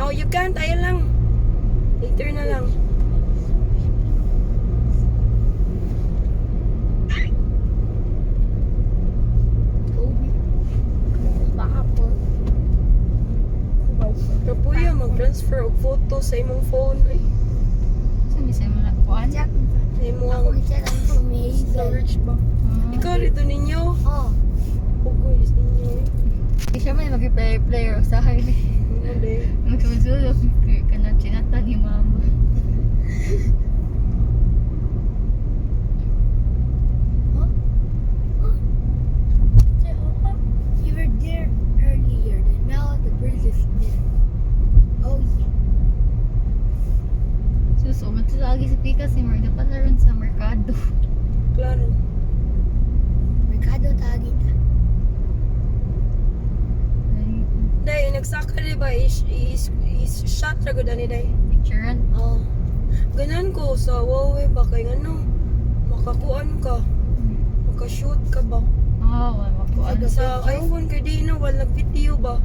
No, you can't. Ayaw lang. Later na lang. Kobe. Pahapon. Kapuya, mag-transfer og photo sa imong phone. Ay, Sa mi sa mga kuan. Jack. sa imong Ako check ang information. storage ba? Ikaw rito ninyo. Oh, Ugoy is ninyo eh. Di siya man mag-play player usahay ni. Ano day? Magsulog ka na chinata ni mama. You were there earlier. Then now the bridge is there. Oh yeah. Sus, umat lagi sa pikas ni Marga pa na ron sa merkado. Klaro. Merkado tagi na. Day, nagsaka di ba? Is shot ra gud ani day. Picturean. Oh. Ganan ko sa Huawei ba kay ano? Makakuan ka. Makashoot ka ba? Ah, wala makuan. Sa iPhone kay di na wala nag-video ba?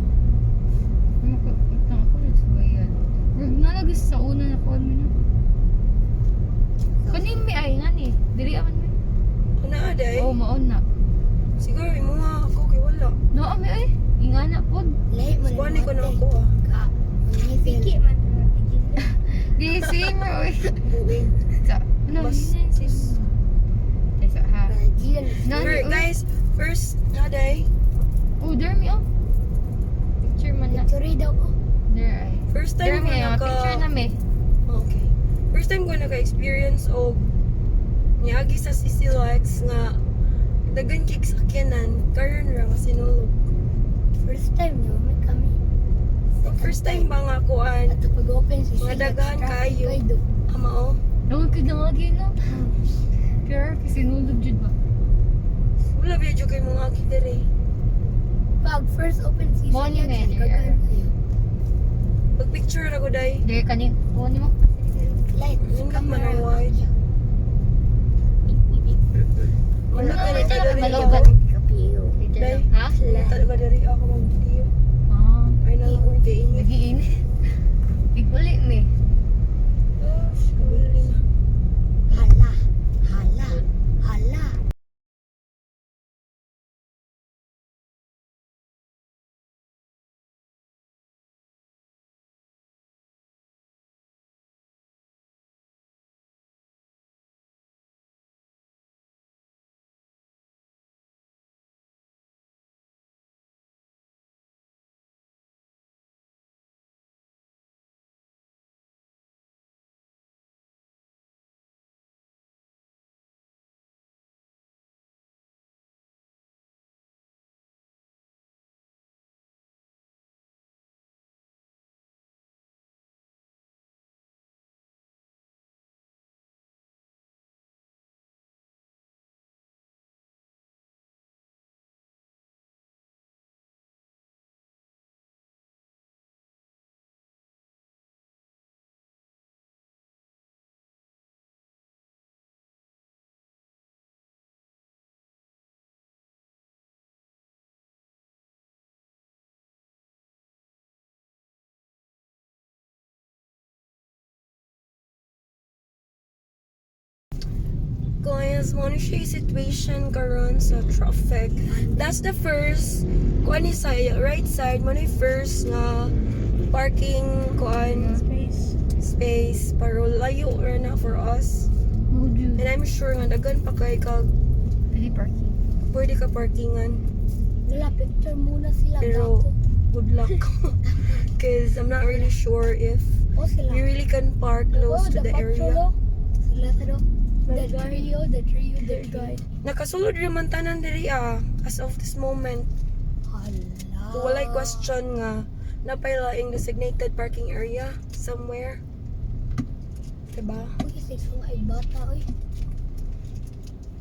Utang ako na suwayan. Rug na lagi sa una na kuan mo na. Kanin mi ay nani. Dili aman mi. Ana day. Oh, maon na. Siguro imo nga ako kay wala. No, ami ay. Ingana pod. Lahi mo Kuan ko na ako ah. Ka. Piki man. Di same oy. Buing. Sa ano Mas- yun sis. Kaysa ha. Nani Alright, oy. guys, first na day. Oh, there mi oh. Picture man na. Sorry daw ko. There ay. First There time ko mi ay. naka Picture na mi. Okay. First time ko naka-experience og niagi sa CCLX nga dagan kay sakyanan karon ra nga sinulog. First time no, may kami. First time ba nga kuan At pag-open si Mga daghan kaayo. Kaayo. Amao? Dungog kay nangagi no. Pero kasi sinulog jud ba. Wala ba jud kay mga agi diri. Pag first open si Mo ni Silex, Mary. daghan kayo. Pag picture ra ko day. There kani kuan nimo. Light. Nindot man ang wide. Wala ka Wala na ka diri. malobat. Kapiyo. Day. Ha? Talaga diri ako mag video. Ah. Ay na lang kay init. Nagiinit. Iguli mi. Kabili na. Hala. Hala. Hala. Guys, mo na siya yung situation karon sa traffic. That's the first kuan ni sa right side mo na yung first nga parking kuan Space. space pero layo ra na for us. Mo jud. And I'm sure nga daghan pa kay kag Dili parking. pwede ka parkingan. Wala, picture muna sila. Pero bago. good luck. 'Cause I'm not really sure if Oh, sila. we really can park close Oh, to the area. patrol, oh. Sila sa do. The trio, the trio, the trio. Nakasulod ra man tanan diri ah as of this moment. Hala. Kung walay question nga napay laing designated parking area somewhere. Diba? Uy, kasi ay bata, uy.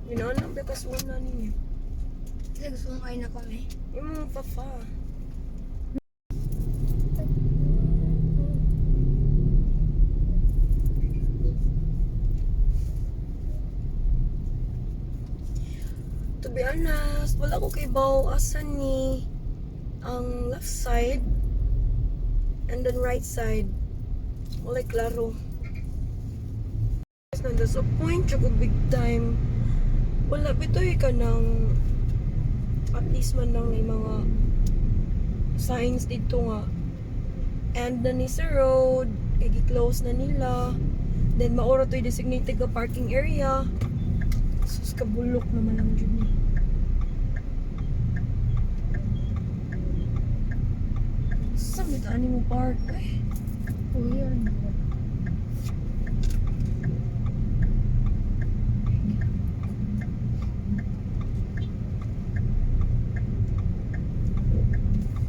Ginaanap ba kasuna ninyo? Kasi gusto ay na kami. Yung mga fafa. To be honest, wala ko kay Bao asa ni ang left side. And then right side. Walay klaro. Guys, na-disappoint ko big time. Wala bitoy ka ng at least man lang may mga signs dito nga end na ni sa road, kay gi-close na nila. Then maura to'y designated ka parking area. Sus, kabulok naman ang jud ni. Sa bit ani mo park eh. Kuya, ano?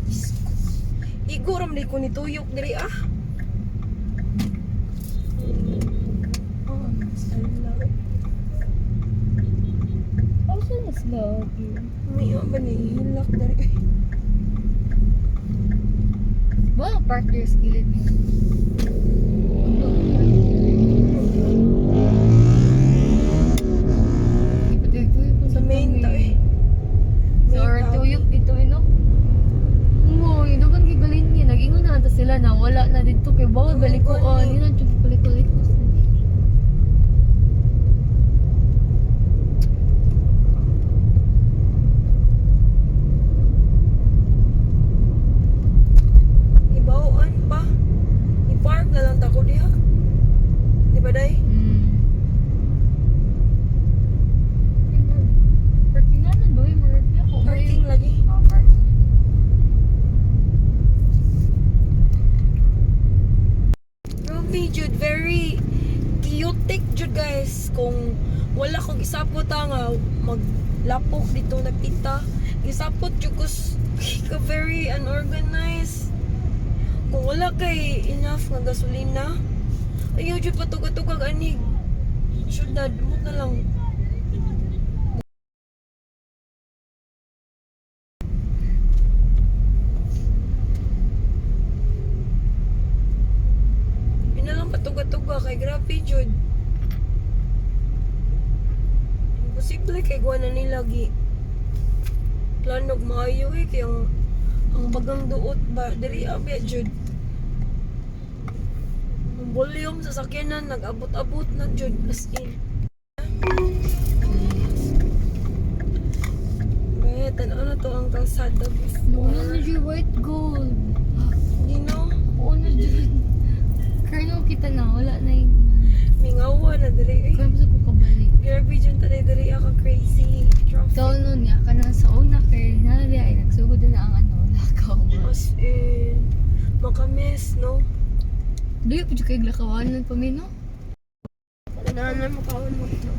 Diyos ko. Igo ra man ko ni tuyok diri ah. Oh, style laro. Asa na sila, Ogi? May ba ni hilak diri eh. Wala park there sa gilid mo. Sa main ta eh. So, or Main tuyok dito, eh, no? Mo, yung dugan kay galin niya. Nag-ingon na ata sila na wala na dito kay bawal balikuan. Yun ang tiyong kulik-kulik. Ibawaan pa. I-park na lang ta ko diha. Di ba day? Parkinganan ba? May mga ako. Parking lagi. Ah, parking. Grabe jud, very chaotic jud guys. Kung wala kong isapot ha nga maglapok dito nagpita. Isapot jud ko ka very unorganized. Kung wala kay enough nga gasolina, ayaw jud patugag-tugag anig. Syudad, mut na lang. Yun na lang patuga-tuga kay grabe jud. Imposible kay guwa na nila gi planog maayo eh kay ang bagang duot ba diri abi jud. Ang volume sa sakyanan nag-abot-abot na jud as in. May tan-aw na to ang kalsada Noon before. na dyan white gold. You know, Oo na dyan. Kaya kita na, wala na yun. mingawa na diri eh. Kaya sa ko kabalik. Grabe jud tanay diri ako crazy traffic. So, noon nga, kanang sa una kay Nadia ay nagsugod na ang ano, lakaw. As in, makamis, no? Duyo po dyan kay lakawanan pa mi, no? Nanay mo kaon mo ito.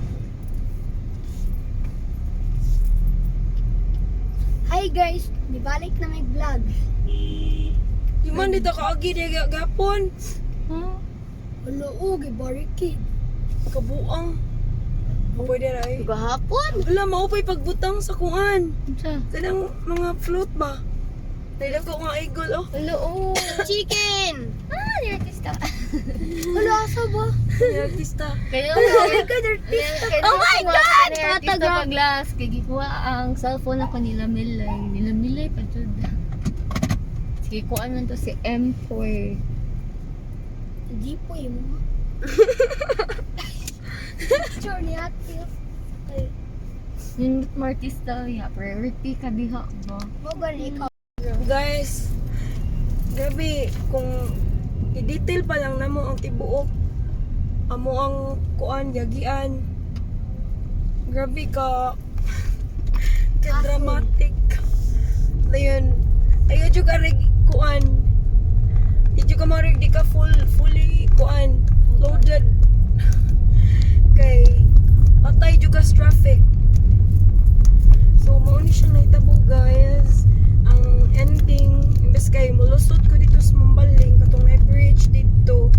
Hi guys, nibalik na may vlog. Yung man dito kaagi di gapon. Huh? Wala o, gibarikid. Kabuang. Pwede ra eh. Gahapon. Wala, maupay pagbutang sa kuan. Unsa? Kanang mga float ba? Nailag ko nga igol, oh. Wala, oh. Chicken. Ah, ni artista. Wala asa ba? May artista. Kaya Oh my God! Artista paglas kay gikuha ang cellphone ako nila Milay. Nila Milay pa jud. Sige, kuha man to si M4. Hindi po yung mga. Picture ni ate. Okay. Yung artista ya, priority ka diha ba? Mo gani ikaw. Guys, grabe, kung i-detail pa lang namo ang tibuok, amo ang kuan, yagian. Grabe ka, ka dramatic. Dayon, ayaw jud ka rig kuan. Di jud ka marig di ka fully kuan, loaded. Kay patay jud ka sa traffic. So mao ni siya nahitabo guys. Ang ending imbes kay mulusot ko dito sa Mambaling katong na bridge dito.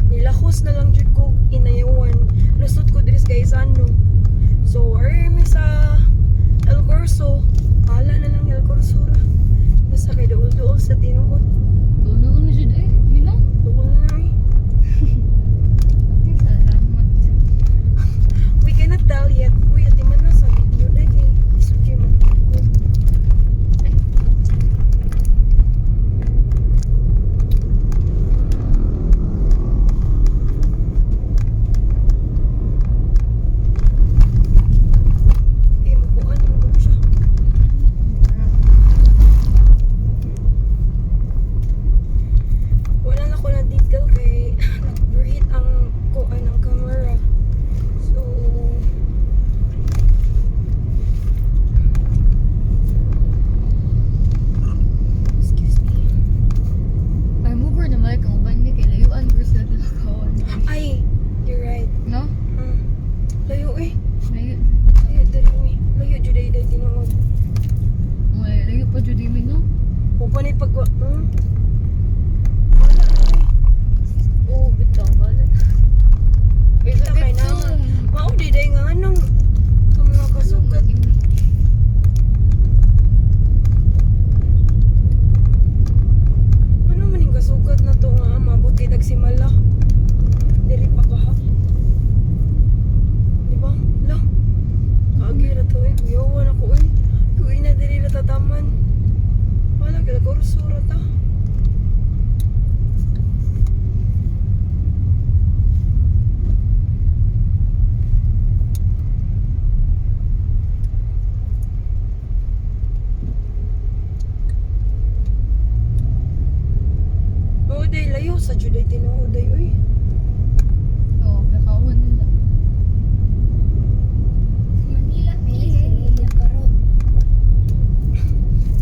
Nilahos na lang jud ko inayawan. Lusot ko diri sa Gaisano. So are mi sa El Corso. Bahala na lang El Corso ra. Basta kay duol-duol sa tinuod. Tuno na jud eh. Mino? Duol na lang eh. Salamat. We cannot tell yet. Uy, ati man na sa video dahil kay isod kayo mag- Uday, layo sa juday tinuod ay uy. Oo, nakawan nila. Sa Manila, please. Manila karon.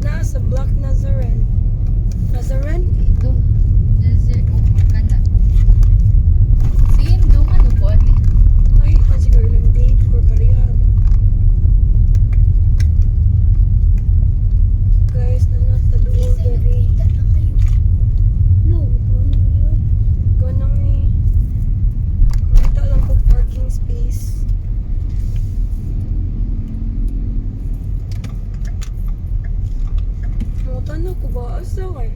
Nasa Black Nazarene. Nazarene? Ito. Desert. Oh, kana. Same, dungan o po, ate. Ay, man siguro lang date or parehar ba? Guys, nanata doon Isa diri. nakita na kayo. No, ikaw na yun. Ganang ni. Makita lang ko parking space. Mutan na ko ba? Asa kay?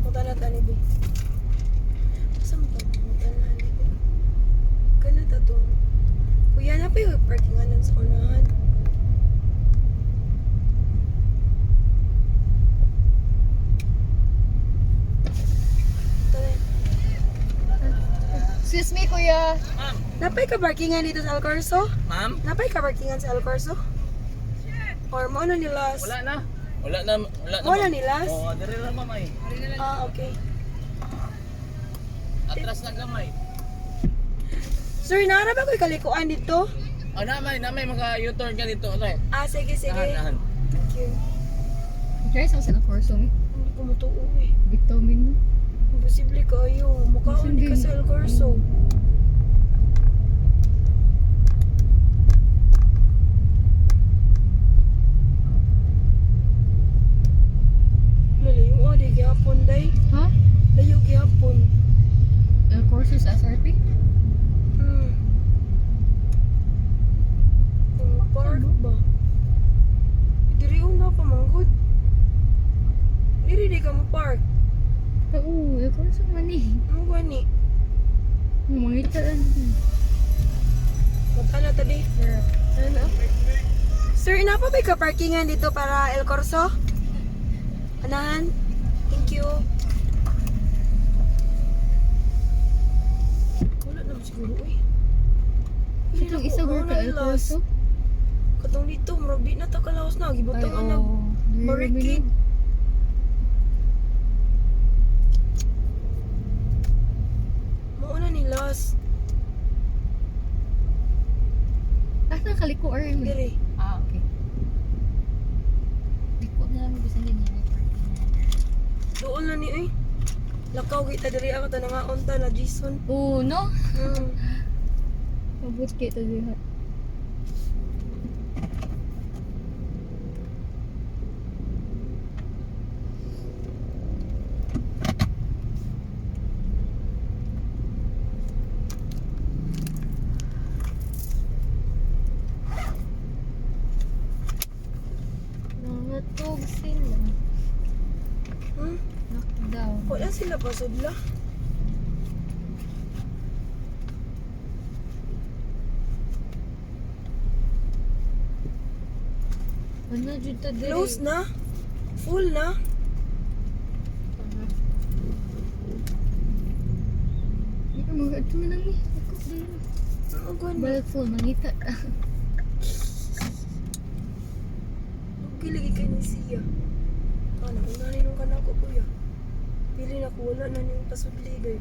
Mutan na tani bi. Asa mo to? Mutan na ni bi. Kana ta to. Kuya na pa yung parkinganan sa unahan. Tara. Excuse me, kuya. Napay ka parkingan dito sa Alcorso? Ma'am? Napay ka parkingan sa Alcorso? Or mo na nilas? Wala na. Wala na. Wala na. Mo na nilas? Oo, dire lang mamay. Ah, okay. Atras na gamay. Sir, nara ba ko'y kalikuan dito? Oh, namay, namay mga U-turn ka dito. Ano eh? Ah, sige, sige. Nahan, nahan. Thank you. Try sa sa corso mi. Hindi ko matuo eh. Vitamin mo. Imposible kayo. Mukha hindi ka sa Alcorso. Lalayo ah, di gyapon day. Ha? Layo gyapon. El Corso sa SRP? Hmm. Ang park ba? Diri una pa manggod. Diri di ka mo park. Oo, El Corso man eh. Ano gani? Mangita lang. Magkano tabi? Ano? Sir, inapa ba ka parkingan dito para El Corso? Anahan? Thank you. Wala naman siguro eh. Hindi Itong na isa ko, girl wala ka El na Corso? last. Katong dito, murag di na ta kalaos na. Gibutang Ay, na oo. barricade. Mauna ni last. Ah, nakaliko or yun? Dire. Ah, okay. Liko na lang gusto niya niya parking. Doon na ni eh. Lakaw kita diri ako tanangaon ta na Jason. Oo, no? Hmm. Mabot kita diha. Nangatog sila. Hmm? Lockdown. Wala sila pasudla. Ano, jud ta diri? Close na. Full na. Mga ito na lang eh. Ako din. Ano gani? Balik full, mangita ka. Giligi kay ni siya. Ah, nauna ni nung kanako kuya. Pili na ko wala na niyong pasudli gay.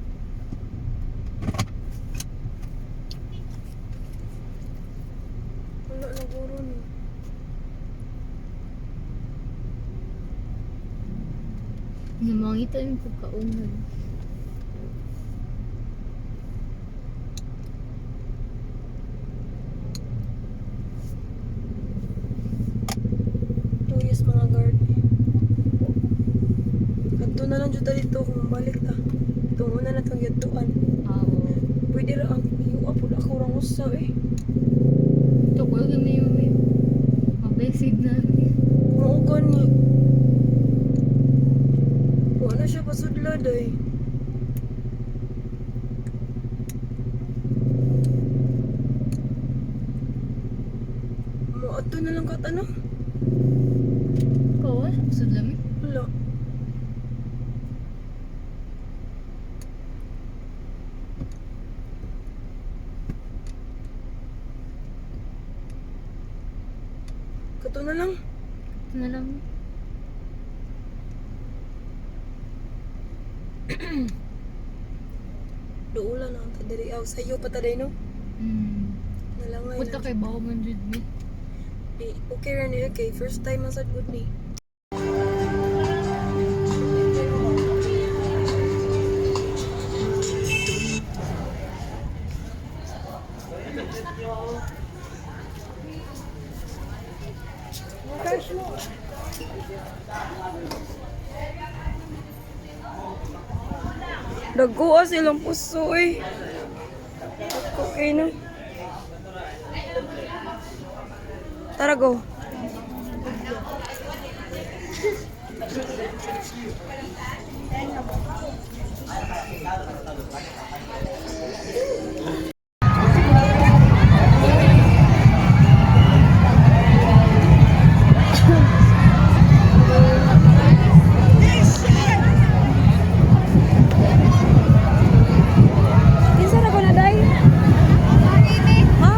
Wala na guro ni. Nga mangita yung pagkaunan. 2 years mga guard. Kadto na lang jud ta dito kung balik ta. Itong una na itong yadtuan. Ah, oo. Pwede ra ang iuwa po ako rang usa eh. Ito ko yung may may mabay signal. Mao gani. Wala siya pasudlad ay. Mo ato na lang kat ano? Ikaw ah, sa lami. Wala. Kato na lang. Ito na lang. Duula na ang tadiri. Aw, sayo pa taday no? Nalangay Punta na. kay bawo man jud ni. Di, okay ra niya kay first time man sad gud ni. Dagoa silang puso eh. Okay no. Tara go. Kinsa ra ko na day? Ha?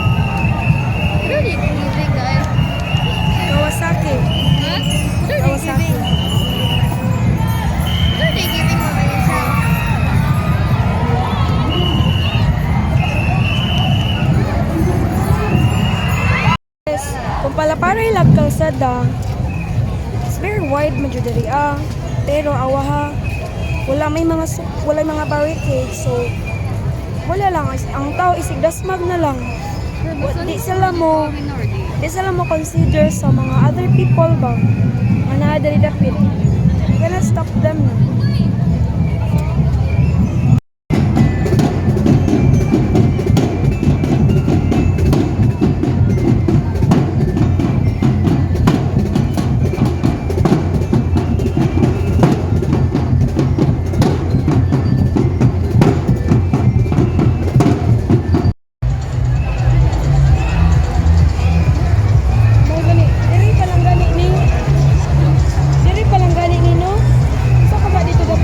What are they giving, guys? Kawasaki. Huh? What are they Kawasaki. giving? What are they giving mo Vanessa? Yes, kung palaparoy lag kalsada, it's very wide man jud diri ah. Pero awa ha, wala may mga wala may mga barricade, so wala lang ang tao isig dasmag na lang. Di sila mo consider sa mga other people ba nga naa diri dapit. You cannot stop them na. Mo gani, diri pa lang gani ni. Diri pa lang gani ni no. Sa ka ba dito?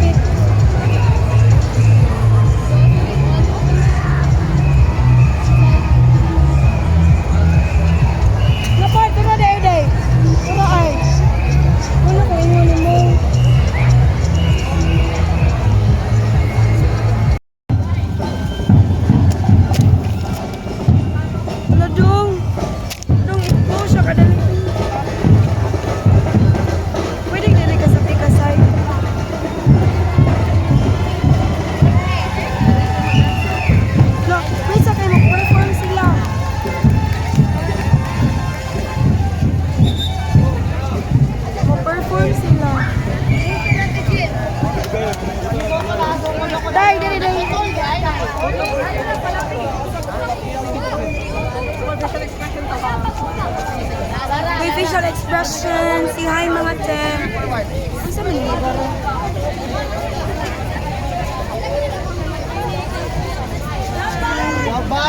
Russian. Say hi, mga te. Ang sa man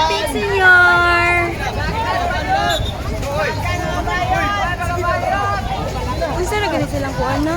Thanks, senyor. Unsa ra gani silang kuan na?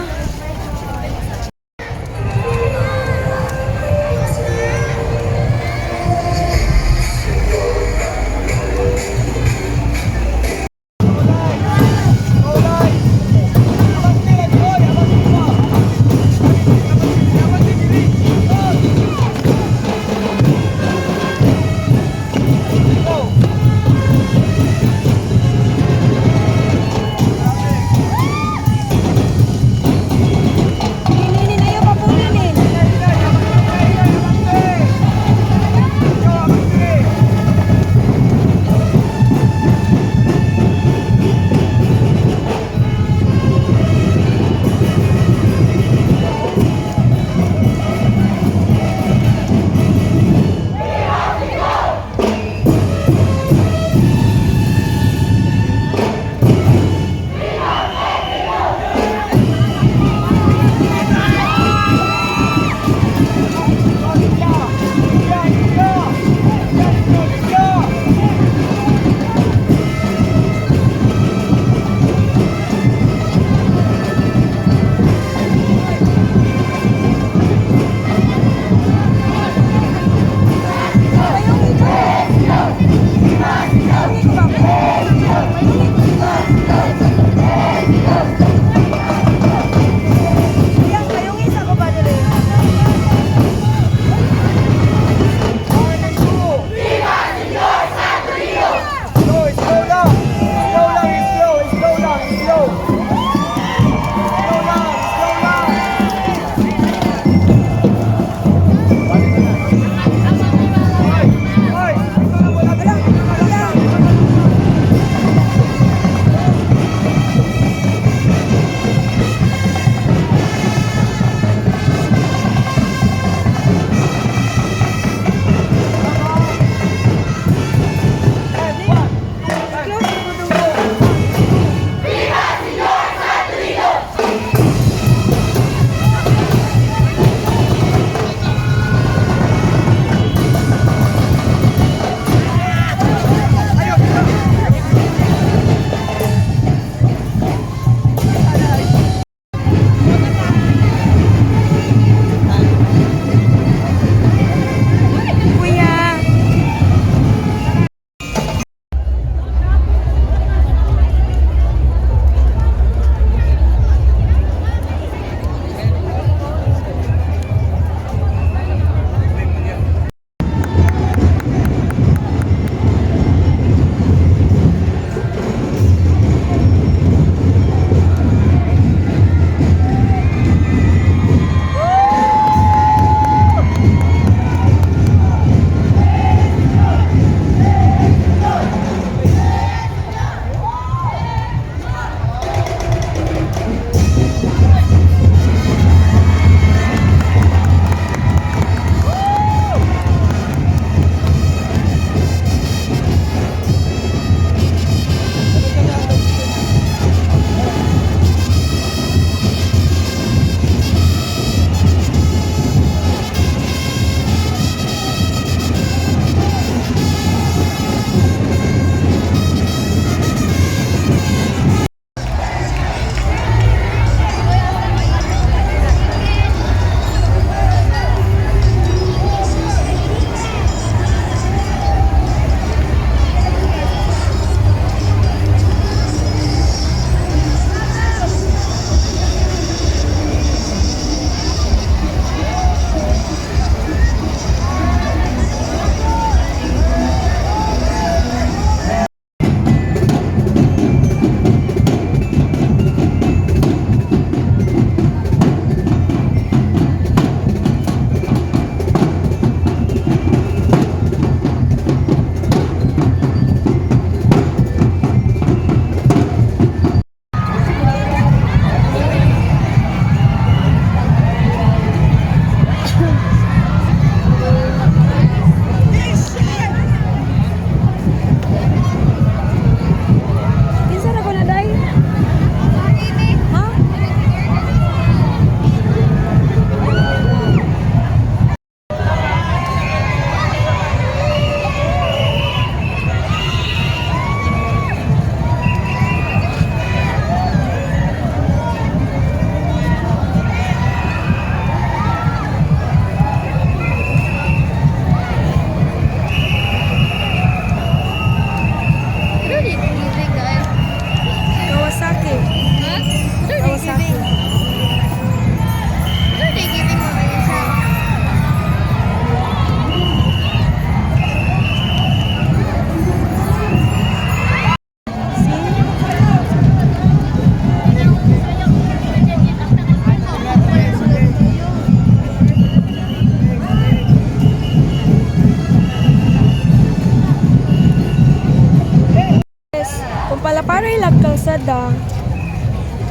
kalsada,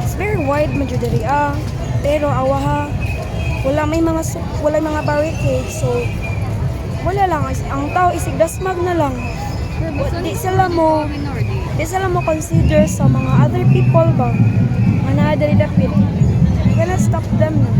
it's very wide man jud diri ah. Pero awa ha, wala mga barricade, so wala lang ang tao isig dasmag na lang. Di sila mo consider sa mga other people ba nga naa diri dapit. You cannot stop them na.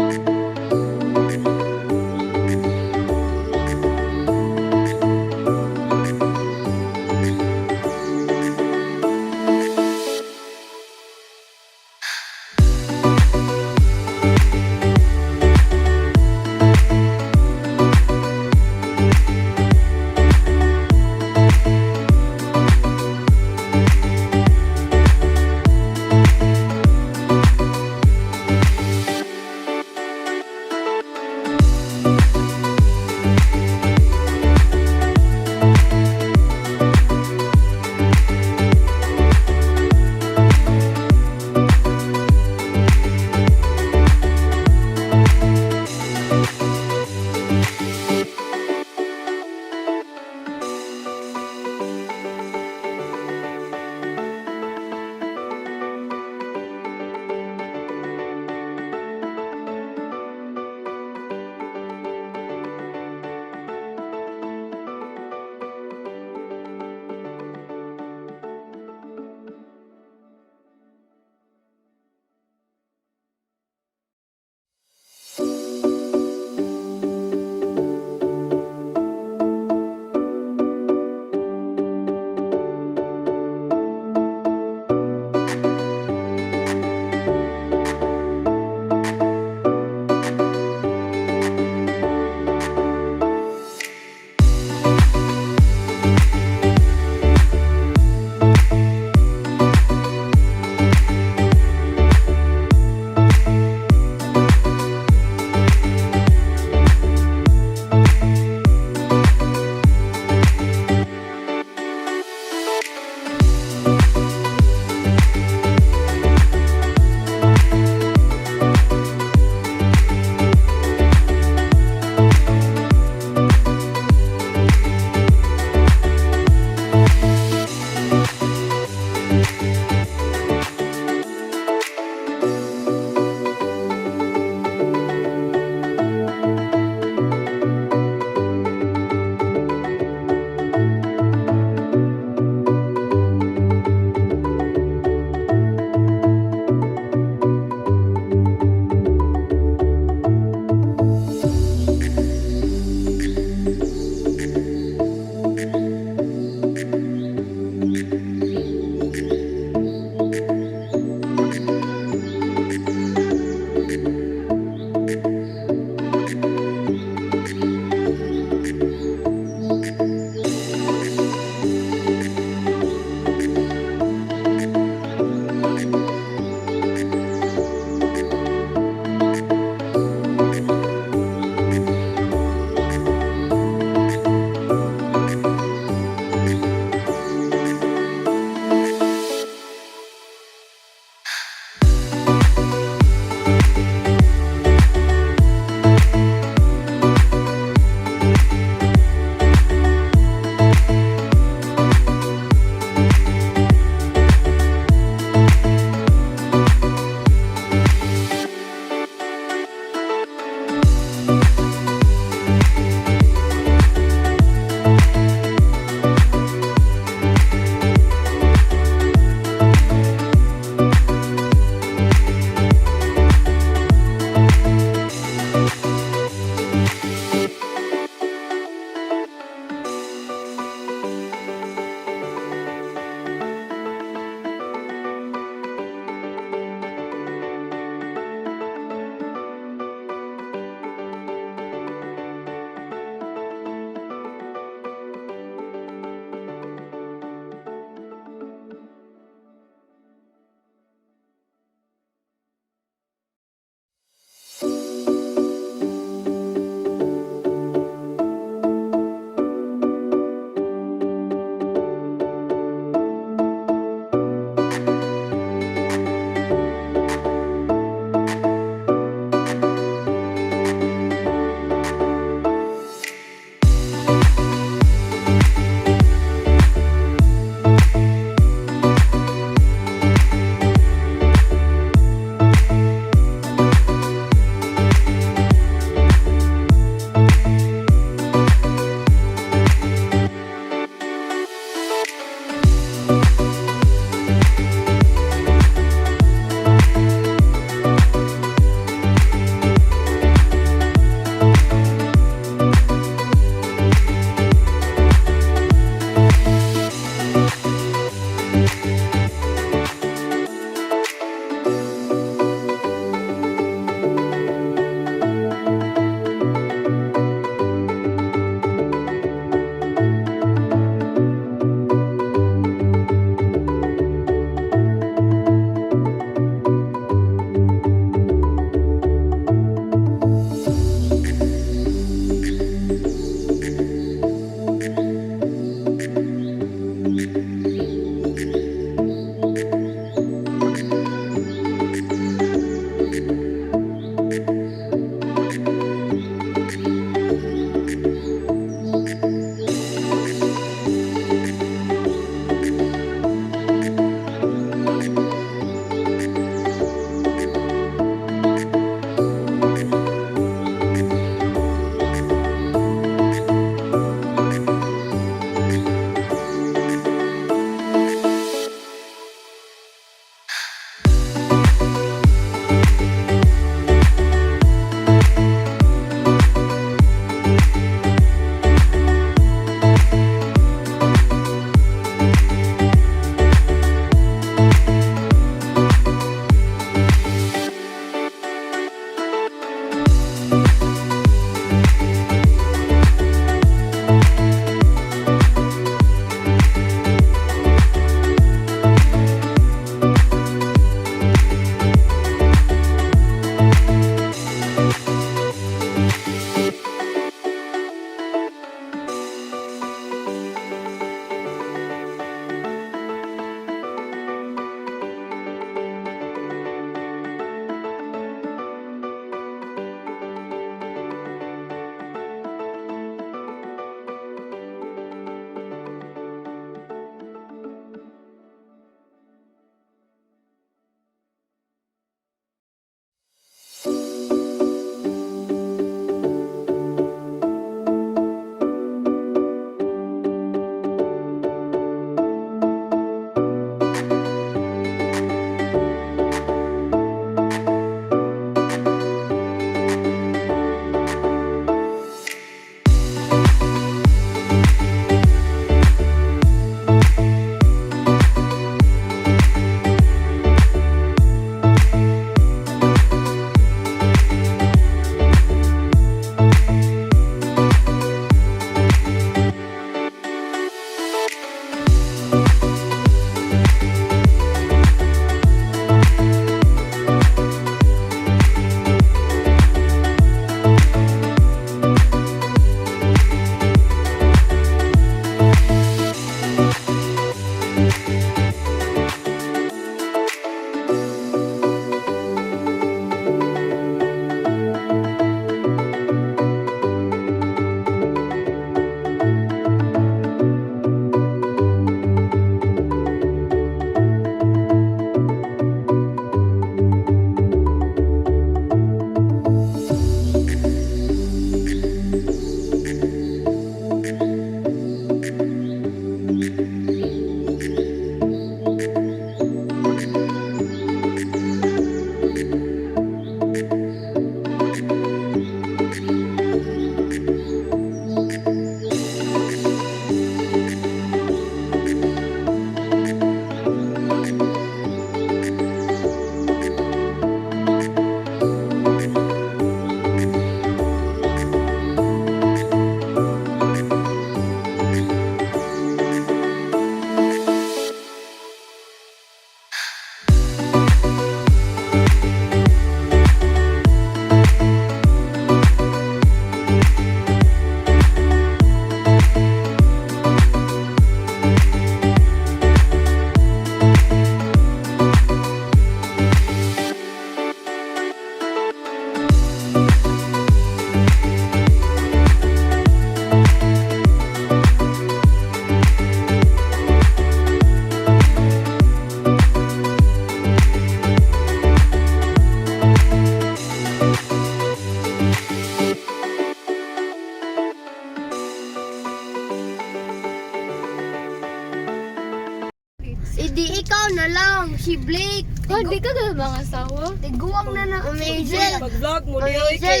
Di ka ganun mga asawa. Tiguang na na. Amazing. Pag-vlog mo di oy kay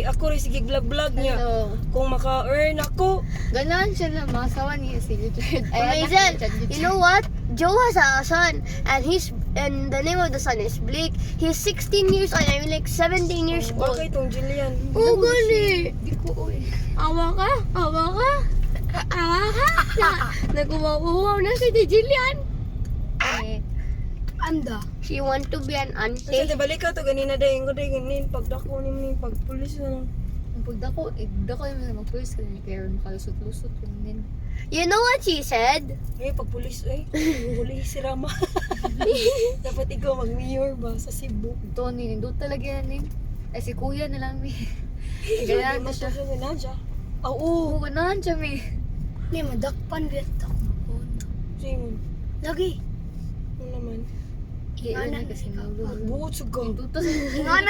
ako ray sige vlog-vlog niya. Hello. Kung maka-earn ako, Ganahan siya na mga asawa niya si Richard. Ay, anak ni Amazing. Richard. You know what? Joe has a son, and the name of the son is Blake. He's 16 years old. I mean, like 17 years old. bakit itong Jillian? Oh, gani. Di ko, oy. Awa ka? Awa ka? Awa ka? Na, nag-uwaw na si Jillian. Eh, Anda. She want to be an Kasi auntie. di balik ka to ganina dayon ko dayon ganin pagdako ni ni pag pulis na lang. ang pagdako, eh, dako yung mga magpulis ka niya, kaya makalusot-lusot yun din. You know what she said? Eh pag pulis eh. Huli si Rama. Dapat ikaw mag-mayor ba sa Cebu? Tony, nindot talaga yan eh. Ay, si kuya na lang, mi. Ganahan Ganahan siya. siya. Ganahan siya. Ah, Oo. Oo, ganahan siya, mi. May madakpan dito. Simon. Lagi. Ano naman? Iya na kasi nulog. Buot sa ka. Nindot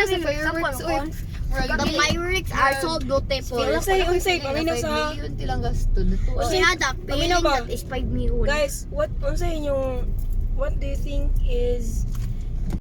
sa fireworks, oy. The fireworks are so beautiful. Unsay, unsay, paminaw sa Million tilang gasto. Dito, Kasi ay. nga, the Paminaw feeling ba? that is 5 million. Guys, what unsay inyong what do you think is